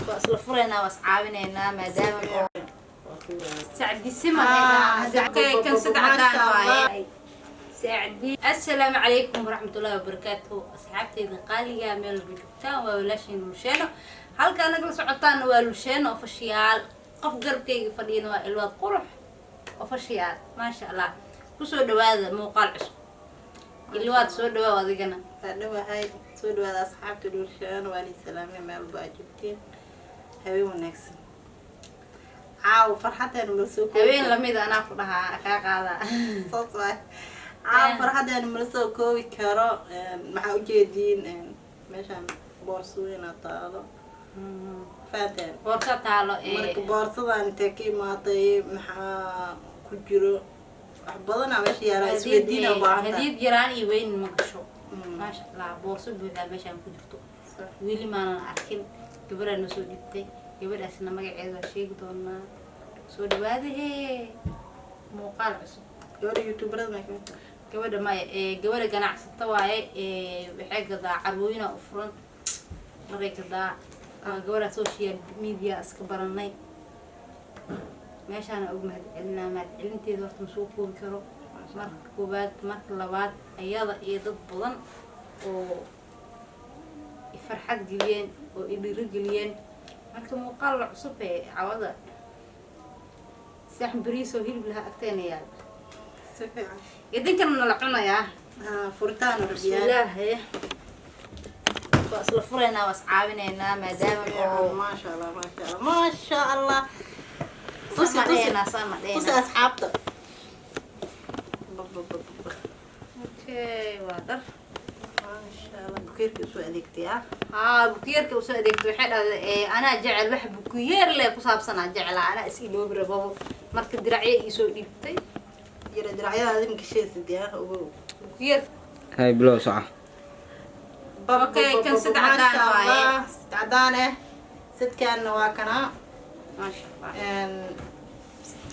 Waa isla furaynaa, waa is caawinaynaa maadaama oo sacdisima. Okay, kan sad cadaan waaye sacdi. Assalaamu calaykum waraxmatullaahi wabarakaatuhu. Asxaabteyda qaaliga, meel walba joogtaan, waa walaashiin Lulsheeno. Halkaa nagala socotaana waa Lulsheeno Official. Qof garabkayga fadhiyana waa Ilwaad Qurux Official. Maasha Allah, kusoo dhawaada muuqaal cusub. Ilwaad, soo dhawaaw adigana. Waa dhawahay. Soo dhawaada asxaabta Dhuurshaan, waan idin salaamay meel walba aad joogteen. Habeen wanaagsan. Caaw farxadeena mala soo koobi. Habeen lamid anaa ku dhahaa kaa qaada. Saas waay. Caaw farxadeena mala soo koobi karo. Maxaa ujeediin? Meeshaan boorso weyn aa taalo, fahanteen? Boorsa taalo ee. Marka boorsadan intee ka imaatay? Maxaa ku jiro? Wax badanaa meesha yaalaa, isweydiina u baahan tahay. Hadiyad yaraan iyo weyn ma gasho. Maasha Allah, boorso buuxdaa meeshaan ku jirto. Weli maanan arkin. Gabadhaa noo soo dhibtay, gabadhaasna magaceeda waa sheegi doonaa. Soo dhawaadahe muuqaal cusub. Gabadha youtuberada may kamid tahay? Gabadha maya, ee gabadha ganacsata waaye. Ee waxay gadaa carwooyina u furan, maray gadaa. Waa gabadha social media iska baranay. Meeshaana ugu mahad celinaa. Mahad celinteeda horta ma soo koobi karo marka koowaad. Marka labaad, ayada iyo dad badan oo i farxad geliyeen oo i dhiiro geliyeen. Marka muuqaal la cusub ee cawada, saxan bariis oo hilib lahaa agteena yaal. Si fiican. Idinkana nala cunayaa. Haa, furitaan rabiyaan. Bismillaah. Waa isla furaynaa, waa is caawinaynaa maadaama oo Maasha Allah, maasha Allah, maasha Allah. Tusi, sama tusi. Dheena sama. Tusi dheena. Asxaabta. Ba, ba, ba, ba. Okay, waa dhar. Maasha Allah, bukeerka usoo adeegtay ah. Haa, bukiyeerka usoo adeegto. Waxay dhahday anaa jecel wax bukiyeer le ku saabsanaa, jeclaa anaa is iloobi rababo. Marka diracyo iisoo dhiibtay. Yara diracyada adin gashaysid yaa ogow. Bukiyeer. Hay, bilow, soco. Okay, kan sad cadaan waaye. Sad cadaan eh. Sadkaanna waa kanaa. Maasha Allah.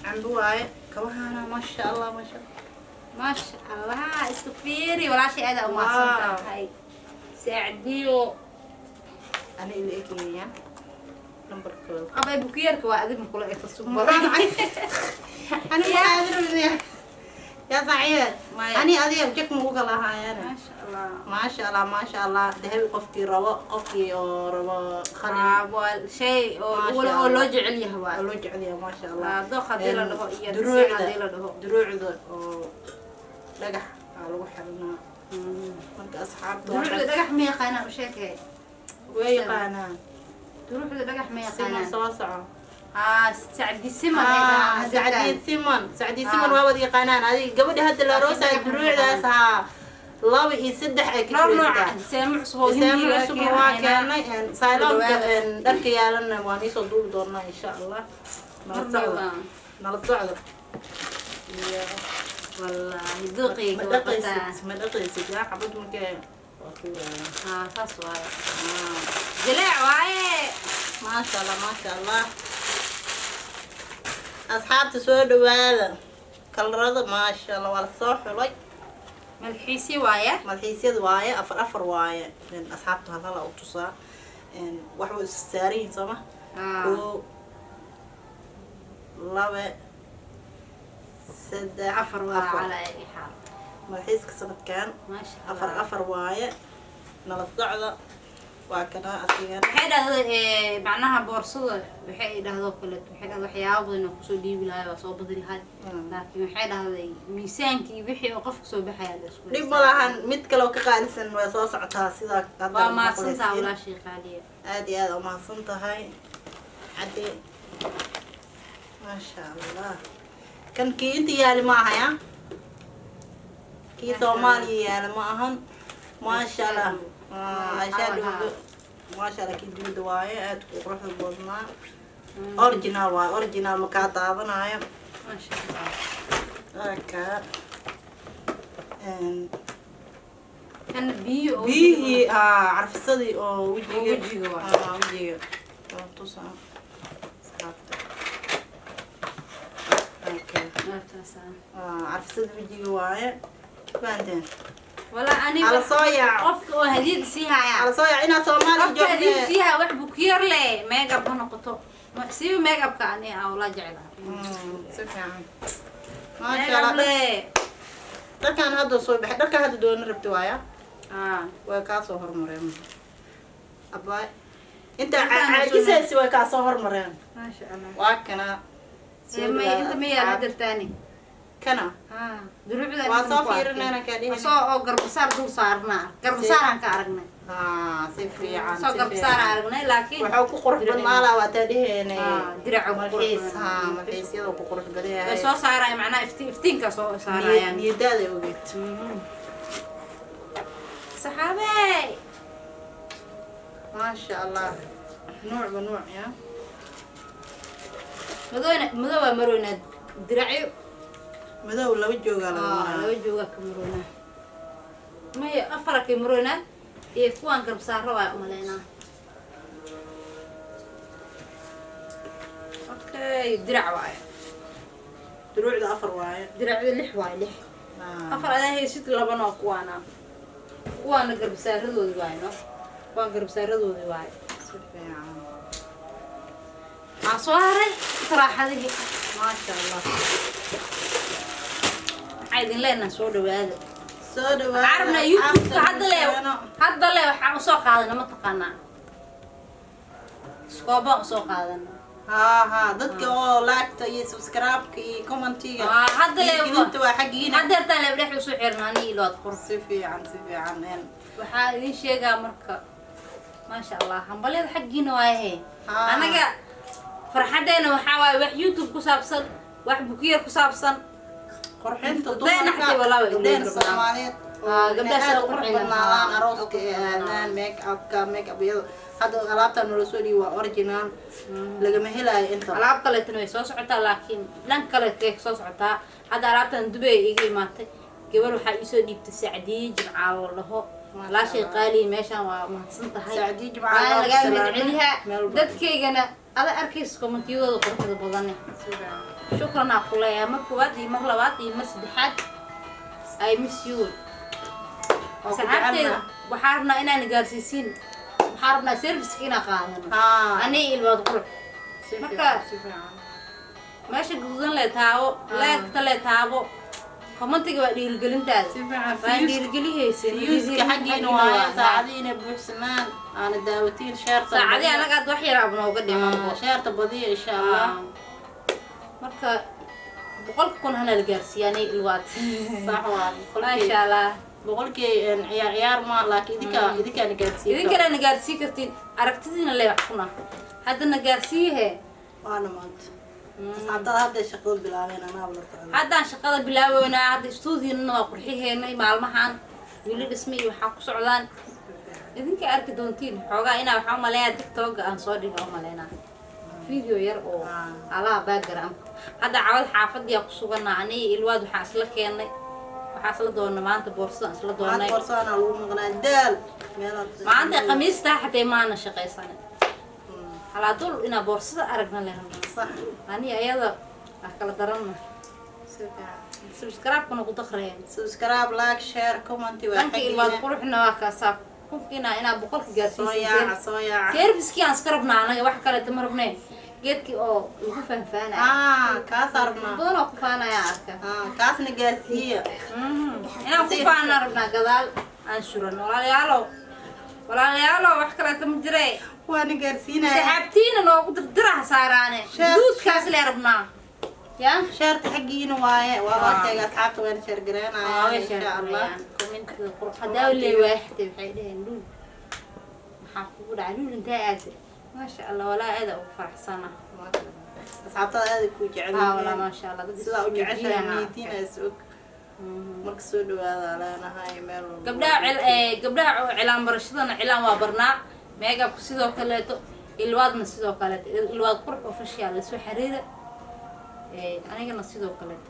Cambo waaye kabahana. Maasha Allah, maasha Allah. Maasha Allah, iska fiiri. Walaashay, aada umahadsan tahay saacdiyo. Ani ila egaya nambarkooda. Abay, bukiyeerka waa adiga kula egta sug. Ani maxaa yaa saaxiibe? Maya. Ani adiga jag ma uga lahaayeen. Maasha Allah. Maasha Allah, maasha Allah. Dahabi qofkii rabo, qofkii oo rabo qalin. Aa, waa shay oo Maasha oo Allah. loo jecel yahay waa. Waa loo jecel yahay, maasha Allah. Waa dooq haddii la dhaho iyo duruucda haddii la dhaho. Duruucda oo dhagax aa lagu xiranaa. Marka asxaabta Duruucda dhagax ma yaqaanaan, u sheekay. Way yaqaanaan. Duruucda dhagax ma Siman. yaqaanaan. Soo soco. Haa, Sacdi Siman. Sacdiid Siman, Sacdiid Siman waa wada yaqaanaan. Adiga gabadha hadda la aroosaya duruucdaas haa laba iyo saddex ay ka Dhowr nooc. kiraysataa. Diseemo cusub oo Diseemo Hindiga cusubna waa keenaynaa. keenay. Sayloonka dharka yaalana waan iisoo duubi doonaa insha Allah. Nala socdo, nala socdo. Wallaahi dooqayga Ma waa dhaqaysid? qataa. Ma dhaqaysid yaa xabad markee waa tuuraya. Haa, saas waaye, jileec waaye. Maasha Allah, maasha Allah. Asxaabta, soo dhawaada. Kalarada maasha Allah, waa lasoo xulay. Malxiisi waaye. Malxiisyada waaye, afar afar waaye. Asxaabta hal hal u tusaa. Wax way is saaran yihiin, sooma? Kow, laba, saddex, Afar waa. Afar. Calaa ay xaal. Malxiiska sanadkan. Maasha Afar. Allah. Afar waaye. Nala socda. Waa kana asigan. Waxay dhahday macnaha boorsada, waxay dhahdoo kaleeto, waxay dhahday waxyaabo badan oo kusoo dhiibi lahay, waa soo badi lahay, laakiin waxay dhahday miisaankii iyo wixii oo qofka soo baxaya la isku Dhib ma lahan, mid kale oo ka qaalisan way soo socotaa sidaa hadda. Waa mahadsantaha. Maqlaysiin. Walaashii qaaliya. Aad iyo aad umahadsan tahay cadde. Maasha Allah. Kan kii inta yaali ma ahaya, kii Soomaaliya yaali ma ahan. Maasha Allah, eyeshadow maasha Allah. Kii dibadda waaye, aad ku quruxda badnaa. Original waaye, original, ma kaa daadanaayo. Maasha Allah. Aka Kan biyo oo biyihii carfisadii oo wejiga. Oo wejiga waaye. Wejiga waa tusaa asxaabta. Okay. Naaftaas. Carfisada wejiga waaye, fahanteen? Walaa aniga Hala soo yaaco. Qofka oo hadiyad sii haya. Hala soo yaaco inaa Soomaaliya Qofka hadiyad joogte. sii haya wax bukiyar le make up ha noqoto. Siiba make upka ani aa wala jeclahay. Si fiican, maasha Make up Allah. le. Dharkaan hadda soo baxay, dharkaan hadda doona rabti waaya. Ah. Way kaa soo hormareen, abaa inta Dharkaan soo caajisaysi way kaa soo hormareen. Maasha Allah. Waa kana. Soo May dhawaada, inta ma yaala asxaab. Dartaani. Kana. Ah, duruucda. Waa soo fiirinayna kaa dhihin. Soo oo garbasaar dul saarnaa, garbasaaraan ka aragnay. Haa, si fiican. Soo Si garbasaar fiican. aragnay, laakiin Waxuu ku qurux badnaa laa waa taa dheheenay. Ah, diraca ku qurux Malxiis badan. Haa, malxiisyada ku qurux badan Way yahay. soo saaraya, macnaha iftiinka soo saarayaan. Niyadaada ogeed. Saxaabey. Maasha Allah, nuucba nuuc ya. Madowna, madow waa maroynaa diracyo. Madow laba joogaa laga Ah, maraa. laba joogaa ka maroynaa, maya, afara kay maroynaa iyo kuwaan garbasaaro waa umaleynaa. Okay, dirac waaye. Duruucda afar waaye. Diracyo lix waaye, lix. Ah. Afar adaa haysid, labana waa kuwaana, kuwaana garbasaaradoodi waaye, no, kuwaan garbasaaradoodi waaye. Si fiican. Waxaan soo haray taraaxadihii. Maasha Allah. Waxaa idin leenaha soo dhawaada. Soo dhawaada. Waxaan rabnaa YouTube-ka hadda le waxaan usoo qaadana, ma taqaanaa, iskoobaan usoo qaadana. Haa haa, dadka oo like-ta iyo subscribe-ka iyo comment-iga Aa, hadda le dhiirigelinta waa xaggiina. Haddeertaan le dhex usoo xirna ani ilood qur. Si fiican, si fiican een. Waxaa idin sheegaa marka, maasha Allah, hambalyada xaggiina waayahe. Anaga farxadeena waxaa waaye wax YouTube ku saabsan, wax bukiyar ku saabsan. Qurxinta Gabdhaha dumarka, naxdii walaa way gabdhaha iloobi Soomaaliyeed Aa, oo gabdhaha inay aad sida u qurux qurxin badnaadaan, lahaa. arooska ay aadaan, make upka, make upyada hadda alaabtan nala soo dhiibi waa original, lagama helaayo inta. Alaab kaleetana way soo socotaa, laakiin dhan kaleetay soo socotaa. Hadda alaabtan Dubay iga imaatay. Gabar waxaa iisoo dhiibtay Sacdiye Jimcaalo dhaho. Walaashay qaali, meeshaan waa mahadsan tahay. Sacdiye Jimcaalo, Waa lagaa salaame. mahadceliyaa. Meel walba. Dadkaygana ada arkaysa commentiyadooda quruxda badane, shukran aa ku leeyahay mar koowaad iyo mar labaad iyo mar saddexaad. I miss you. Waa ku Saxaabteyda, jecelnahay. waxaa rabnaa inaan gaarsiisiin, waxaa rabnaa serviceka inaan qaadano. Ani ilwaad qurux. Si fiican, si fiican. Meesha guduudan lee taabo, like-ta lee taabo, commentiga waa dhiirigelintaada. Si fiican. Waan dhiirigelihaysa. Viewska xaggiina waaye, saacadiina buuxsamaan aana daawatiin, share-ta Saacadii badiya. Anaga aad wax yaraaba nooga dhimanbo. Share-ta badiya, insha Allah. Marka 100,000 hana la gaarsiiya ani ilwaad. Sax waa. Maasha Allah. 100kii ciyaar ciyaar ma, laakiin idinkaana gaarsiin. Idinkana na gaarsii kartiin, aragtidiina lee wax kuna hadda na gaarsiiyahe. Waana maanta asxaabtada hadda shaqada bilaabeen, anaa la socda. Haddaan shaqada bilaabeynaa, hadda stuudiyona waa qurxiheynay, maalmahan weli dhismay iyo waxaa ku socdaan idinka arki doontiin. Xoogaa inaa waxaa umaleeyaa TikToka aan soo dhiga umaleynaa video yar oo alaha background. Hadda cawad xaafadiyaa ku suganaa aniga ilwaad. Waxaa isla keennay, waxaa isla doona maanta boorsadaan isla Maanta doonay. boorsadana lagu maqnaa daal meelaad. Maanta khamiistaa xatee maana shaqaysanay, halaadul inaa boorsada aragna le rabnaa. Ani ayada ah kala daranna. Si fiican. Subscribe-kuna ku daqreen. Subscribe, like, share, comment waa Dhanka ilwaad xaggiina. quruxna waa kaasaa kunkiina inaa 100-ka Soo gaarsiiseen. yaaca, soo yaaca. Servicekii aan iska rabnaa anaga, wax kaleeta ma rabneen, geedkii oo lagu faanfaanaya. Kaas rabnaa. Badan oo ku faanaya arka. Kaasna gaarsiiya. Inaan ku faanaan rabnaa, gadaal aan suran. Walaalayaalo, walaalayaalo, wax kaleeta ma jire. Waana gaarsiinaya. Saxaabtiina noogu dirdiraha saaraane. Duudkaas lee rabnaa ya. Share-ta xaggiina waaye, waa loo sheegay asxaabta, wayna share gareynayaan, insha Allah. Hadaa lee waaxtay, waxay dhaheen luul, maxaa kugu dhacay luul, intee aade? Maasha Allah, walaa aada ugu faraxsana. Asxaabtada aad ku jecel Haa walaa, yihiin. Maasha Allah, dad Sidaa u jeceshahay isweydiinaya. niyadiina is og. Marka soo dhawaada leenahay meel walba. Gabdhaha cilaan barashadana, cilaan waa barnaa, makeupka sidoo kaleeto, ilwaadna sidoo kaleeto. Ilwaad Qurux Official lasoo xiriira. Anigana sidoo kaleeto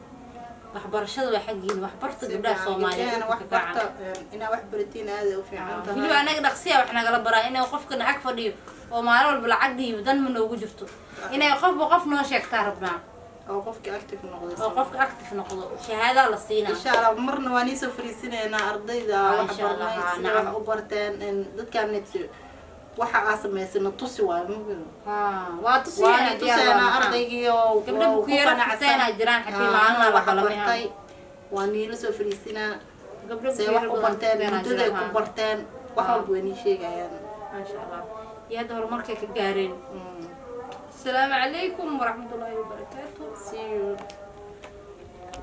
waxbarashada waa xaggiina, waxbarta gabdhaha Soomaaliyeed. Gabdhahana wax dadka gacan. barta, inaa wax baratiin aad ay u fiican tahay. Weliba anaga dhaqsiya wax nagala baraa. Inay qofka ag fadhiyo oo maalin walba lacag dhiibo dan ma noogu jirto, inay qofba qof noo sheegtaa rabnaa. Oo qofkii active noqday. Oo qofka active noqdo shahaadaa la siinaa. Insha Allah marna waa nii soo fariisinaynaa ardayda wax Insha Allah, barnay, sida wax u barteen in dadkaan waxa aa samaysana tusi waayo mugin. Waa tusiyaa. Waana tusaynaa ardaygii oo Gabdho oo ku bukiyaro qanacsan. furteenaa jiraan, xatii maalin la waxa balamiyaa. bartay waa niila soo fariisinaa Gabdho see wax bukiyaro u badan barteen, furteenaa muddaday jiraan, ku barteen, wax walba way nii sheegayaan. Maasha Allah, iyo hadda horumarkay ka gaareen. Asalaamu calaykum waraxmatullaahi wabarakaatu. See you.